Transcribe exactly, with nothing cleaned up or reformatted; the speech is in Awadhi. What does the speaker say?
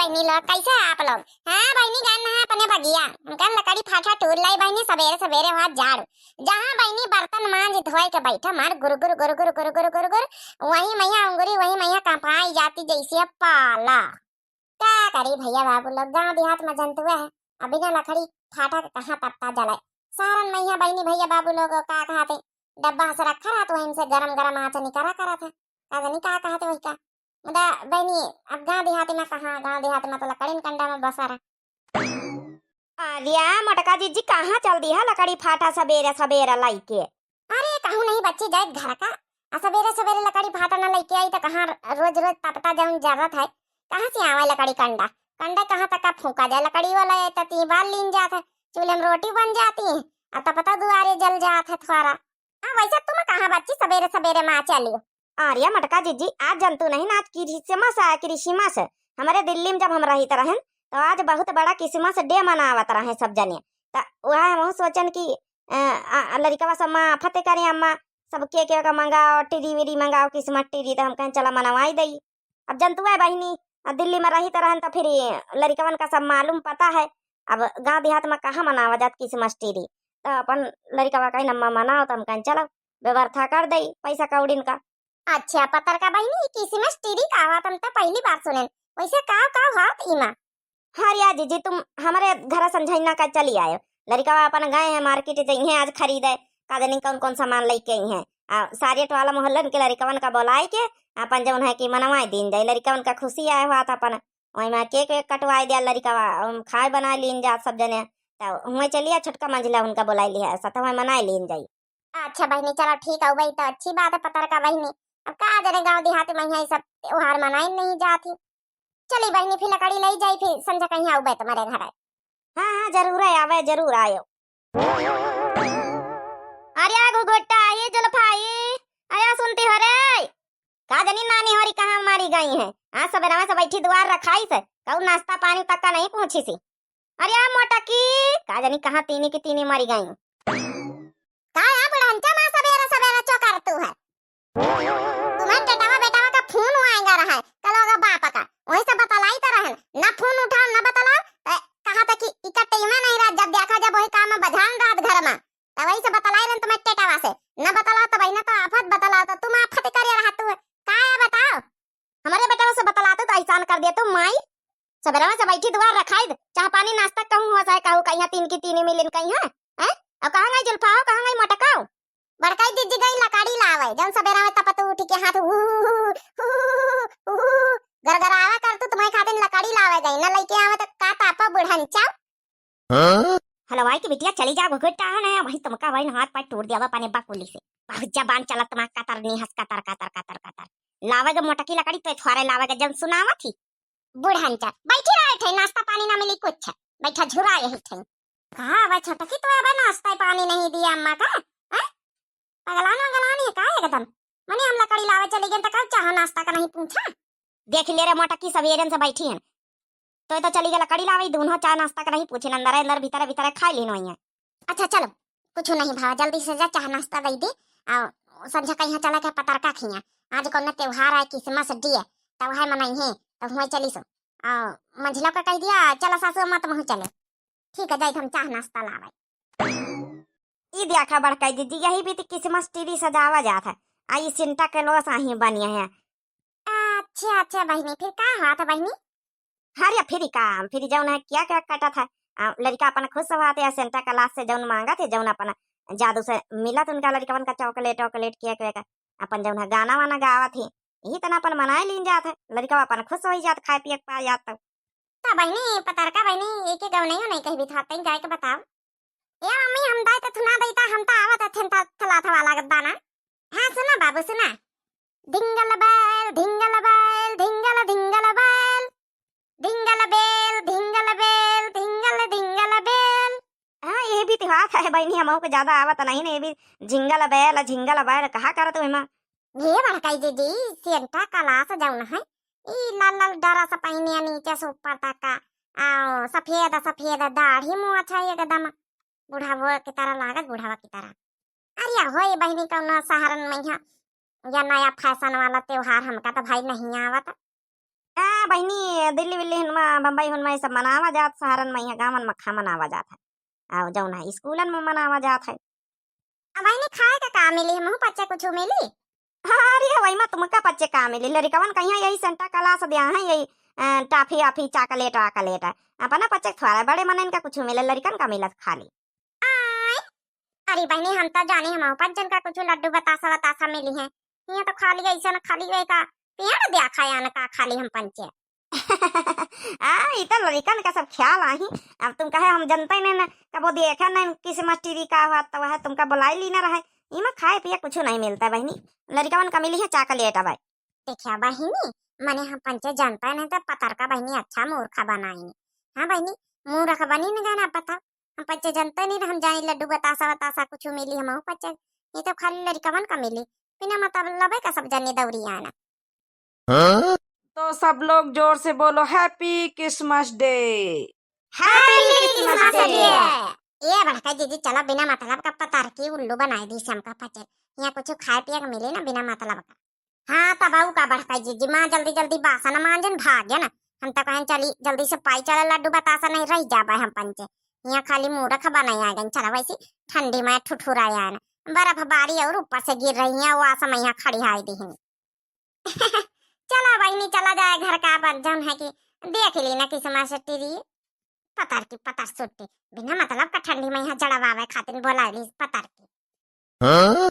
बहिनी लोग, कैसे हैं आप लोग? हाँ बहिनी, गन है अपने बगिया, हम कहन लकड़ी फाटा टूर लाई बहिनी, सबेरे सबेरे वहाँ झाड़ू, जहाँ बहिनी बर्तन मांज धोए के बैठा, मार गुरु गुरु गुरु गुरु गुरु गुरु गुरु गुरु, वही मैया अंगुरी, वही मैया कपाई जाती जैसे पाला। का करी भैया बाबू लोग, गाँव देहात में जनतुआ है, अब बिना लकड़ी फाटा के कहाँ तपता जले। सारन मैया बहिनी भैया बाबू लोग का कहते, डब्बा से रखा रहत, वहीं से गरम गरम आँच निकरा करत है। का जानी का कहते वही का। मुदा बहिनी, अब गाँव देहात में कहाँ, गाँव देहात में तो लकड़ीन कंडा में बसा रहा। अरे मोटका जीजी, कहाँ चल दिया लकड़ी फाटा सबेरे सबेरे लइके? अरे कहूँ नहीं बच्ची, जाइत घर का। आ सबेरे सबेरे लकड़ी फाटा न लइके आई तो कहाँ, रोज रोज तपता जौन जरत है, कहाँ से आवे लकड़ी कंडा? कंडा कहाँ तक का फूका जाए? लकड़ी वाला है तो ती बाल लीन जात है, चूल्हे में रोटी बन जाती है, आ तपता दुआरे जल जात है थोड़ा। हाँ वैसे तुम कहाँ बच्ची सबेरे सबेरे माँ चलियो? अरे मोटका जीजी, आज जनतू नहीं ना, आज क्रिसमस है, क्रिसमस है। हमारे दिल्ली में जब हम रहित रहन तो आज बहुत बड़ा क्रिसमस डे मनावत रहे सब जने। त वह हम सोचन कि अ, आ, लड़िकवा सब माँ फते करे अम्मा, सब केक वेक मंगाओ, टीरी वीरी मंगाओ, क्रिसमस टीरी, तो हम कहें चला मनवाई दई। अब जनतुआ है बहिनी, आ दिल्ली में रही तो रहन तो फिर लड़िकवन का सब मालूम पता है। अब गाँव देहात में कहाँ मनावा जात क्रिसमस टीरी, तो अपन लड़िकवा कहीं अम्मा मनाओ, तो हम कहें चलो व्यवस्था कर दई पैसा कौड़िन का। अच्छा पतरका बहिनी, क्रिसमस टीरी का हुआ, हम तो पहली बार सुनेन, वैसे का का हुआ इमा? हाँ रिया जीजी, तुम हमरे घर संझैना का चली आयो। लड़िकवा अपन गए हैं मार्केट, जइहें आज खरीदे, का जानी कौन कौन सामान लइके आई हैं। आ सारे टोला मोहल्लन के लड़िकवन का बोलाए के अपन जौन है कि मनवाए दीन जाए। लड़िकवन का खुशी आए हुआ था अपन वही में केक वेक कटवाए दिया लड़िकवा, हम खाए बनाए लीन जात सब जने। तो हुए चलिया छोटका मंझिला उनका बोलाए लिया, साथ में मनाए लीन जाई। अच्छा बहिनी, चलो ठीक है भाई, तो अच्छी बात है पतरका बहिनी। अब का जाने गाँव देहात में यहाँ सब त्योहार मनाए नहीं जाती। चली बहिनी, फिर लकड़ी लई जाई, फिर संझा कहीं आउबे तुम्हारे घर। हाँ, हाँ, जरूर है, आवे, जरूर आयो। अरे आ घुघुट्टा, ये जुल्फा, ये आया सुनती हो रे? का जानी नानी होरी कहाँ मारी गई है। आज सबेरवा से बैठी दुआर रखाई से, कहू नाश्ता पानी तक का नहीं पूछी सी। अरे आ मोटकी, का जानी कहाँ तीनी की तीनी मारी गई। का या बुढ़ंचा माँ सबेरे सबेरे चो करतू है? तुम्हें टेटवा बेटवा का फोन आएगा रहा है, कल होगा बाप का, वही से बतलाई तो रहन, ना फोन उठाओ ना बतलाओ, तो कहा था कि इकट्ठे ही में नहीं रहा, जब देखा जब वही काम में बझान रात घर में, तो वही से बतलाई रहन तुम्हें टेटवा से, ना बतलाओ तो बहिना तो आफत, बतलाओ तो तुम आफत करे रहा तू, का है बताओ? हमारे बेटवा से बतलाते तो ऐसान कर दिया तू माई, सबेरवा से बैठी दुआर रखाई दे, चाह पानी नाश्ता कहूँ हो चाहे कहूँ कहीं तीन की तीन मिलिन कहीं है, हैं? अब कहाँ गई जुल्फाओ, कहाँ गई मोटकाओ? बड़काई दीदी गई लकड़ी लावे, जौन सबेरा में तपत उठ के हाथ हु, हु, हु, हु, हु, हु, हु, गरगरावा कर तू, तुम्हारे खातिर लकड़ी लावे गई, ना लइके आवे तो का तापा बुढ़ंचा। हाँ? हलवाई की बिटिया चली जा, घुघुट्टा है ना, वही तुमका वही हाथ पैर तोड़ दिया बा पानी बा कुली से। बहुत जबान चलत मा कतर निहस कतर, कतर, कतर, कतर। लावे गे मोटकी लकड़ी तो थोड़े लावे गे जौन सुनावत ही। बुढ़ंचा, बैठी रहे थे, नाश्ता पानी ना मिली कुछ। बैठा झुरा यही थे। कहा, "अबे छोटकी, तो अबे नाश्ता पानी नहीं दिया अम्मा का? हैं? पगलान वगलान है का एकदम? मने हम लकड़ी लावे चली गए तो कब चाह नाश्ता का नहीं पूछा?" देख ले रे मोटकी, सवेरन से बैठी हैं। तो ये तो चली गए लकड़ी लावे, दोनों चाह नाश्ता का नहीं पूछे, अंदर अंदर भीतर भीतर खाई लेन वही है। अच्छा चलो, कुछ नहीं भावा, जल्दी से जा चाह नाश्ता दे दे। आ संझा का यहाँ चला के पतरका खिया, आज कौन त्योहार है, क्रिसमस डे है, तब है मनाई है, तब हुआ चली सो। आ मंझिला का कह दिया, "चला सासू अम्मा, तुम चले।" ठीक है, जाइत हम चाह नाश्ता लावे। ई देखा बड़काई दीदी, यही भी तो क्रिसमस ट्री सजावा जात है। आ ई सेंटा क्लॉस आही बनिया है। अच्छा, अच्छा बहिनी, फिर का हुआ था बहिनी? अरे फिर का, फिर जौन है क्या क्या कटत है। आ, लड़का अपन खुश हुआ थे, सेंटा क्लॉस से जौन मांगा थे, जौन अपन जादू से मिला थे उनका लड़कवन का चॉकलेट वॉकलेट केक वेक, अपन जौन है गाना वाना गावा थे, यही तना अपन मनाए लीन जात है। लड़का अपन खुश हो जात, खाए पिए के पा जात तो। ता बहिनी, पतरका बहिनी, एक एक गौनैयो नहीं कहबी था, तई गाय के बताओ। ए मम्मी, हम दाई त थुना दई ता, हम ता आवत अथेन ता थला थवा लागत बाना। हाँ, सुना बाबू, सुना। ढिंगल बैल, ढिंगल बैल, ढिंगल, ढिंगल बैल। ढिंगल बेल, ढिंगल बेल, ढिंगल, ढिंगल बेल। हाँ, ये भी त्योहार है बहिनी, हमहू के ज्यादा आवत नहीं ने, ये भी झिंगल बैल, झिंगल बैल कहा करत हो एमा। ये बड़काई दीदी, सेंटा क्लॉस जौन है, ई लाल लाल डरा से पहिने नीचे से ऊपर तक का, आओ, सफेद सफेद दाढ़ी मूछ है एकदम, बुढ़ावो की तरह लागत, बुढ़ावा की तरह। अरे हो ये बहिनी, कौनो शहरन में है, या नया फैशन वाला त्योहार, हमका तो भाई नहीं आवत। आ, बहिनी, दिल्ली विल्ली हुनमा, बम्बई हुनमा, ई सब मनावा जात, शहरन मा, इहाँ गाँवन मा खा मनावा जात है। अउ जौन है, स्कूलन मा मनावा जात है। अब बहिनी, खाए का का मिली? हमहू पच्चे कुछ मिली? अरे, वही मा तुमका पच्चे का मिली? लड़िकवन कहिया यही सेंटा क्लास दिया है, यही, अ, टाफी वाफी, चाकलेट वाकलेट। अपना पच्चे थोड़ा, बड़े मनइन का कुछ मिले, लड़िकन का मिलत खाली। आय, अरे बहिनी, हम तो जानी हमहू पंचन का कुछ लड्डू बतासा वतासा मिली है। ये तो खाली ऐसा न खाली वे का पेड़ दिया खाया न का खाली हम पंचे। आ, ई तो लड़िकन का सब ख्याल आही। अब तुम कहे हम जनते नहीं न, कबो देखे नहीं Christmas tree का हुआ, तो वह तुमका बुलाई ली न रहे। इमा खाए पिए कुछ नहीं मिलता बहिनी, लड़िकवन का मिली है चाकलेट अब। देखिया बहिनी, मने हम पंचे जनते नहीं तो पतर का बहिनी अच्छा मूर्ख बनाई। हाँ बहिनी, मूर्ख बनी न जाना पता। हम पच्चे जनते नहीं, हम जानी लड्डू बतासा वतासा कुछ मिली, हमहू पच्चे। ये तो खाली लड़िकवन का मिली, बिना मतलब लबे का सब जने दौरी आना। हाँ? तो सब लोग जोर से बोलो, Happy Christmas Day। Happy Christmas Day। ए बड़का जीजी, चलो बिना मतलब का पतर की उल्लू बनाई दी हमका पच्चे। यहाँ कुछ खाए पिए के मिले ना बिना मतलब का। हाँ, तब आऊ का बड़का जीजी, माँ जल्दी जल्दी बासन मांजन भागे ना। हम तो कहें चली जल्दी से पाई चले लड्डू बतासा नहीं रह जाबे हम पंचे। यहाँ खाली मूर्ख बनाई आ गए, चला वैसी ठंडी मा ठुठुरा आए ना। बर्फ बारी और ऊपर से गिर रही है, वो आसम यहाँ खड़ी हाई दी। चला बहिनी, चला जाए घर का, अपन जौन है कि देख ली ना Christmas tree। पतर की पतर सुट्टी, बिना मतलब का ठंडी मा यहाँ जड़वावे खातिर बोला ली पतर की। हाँ?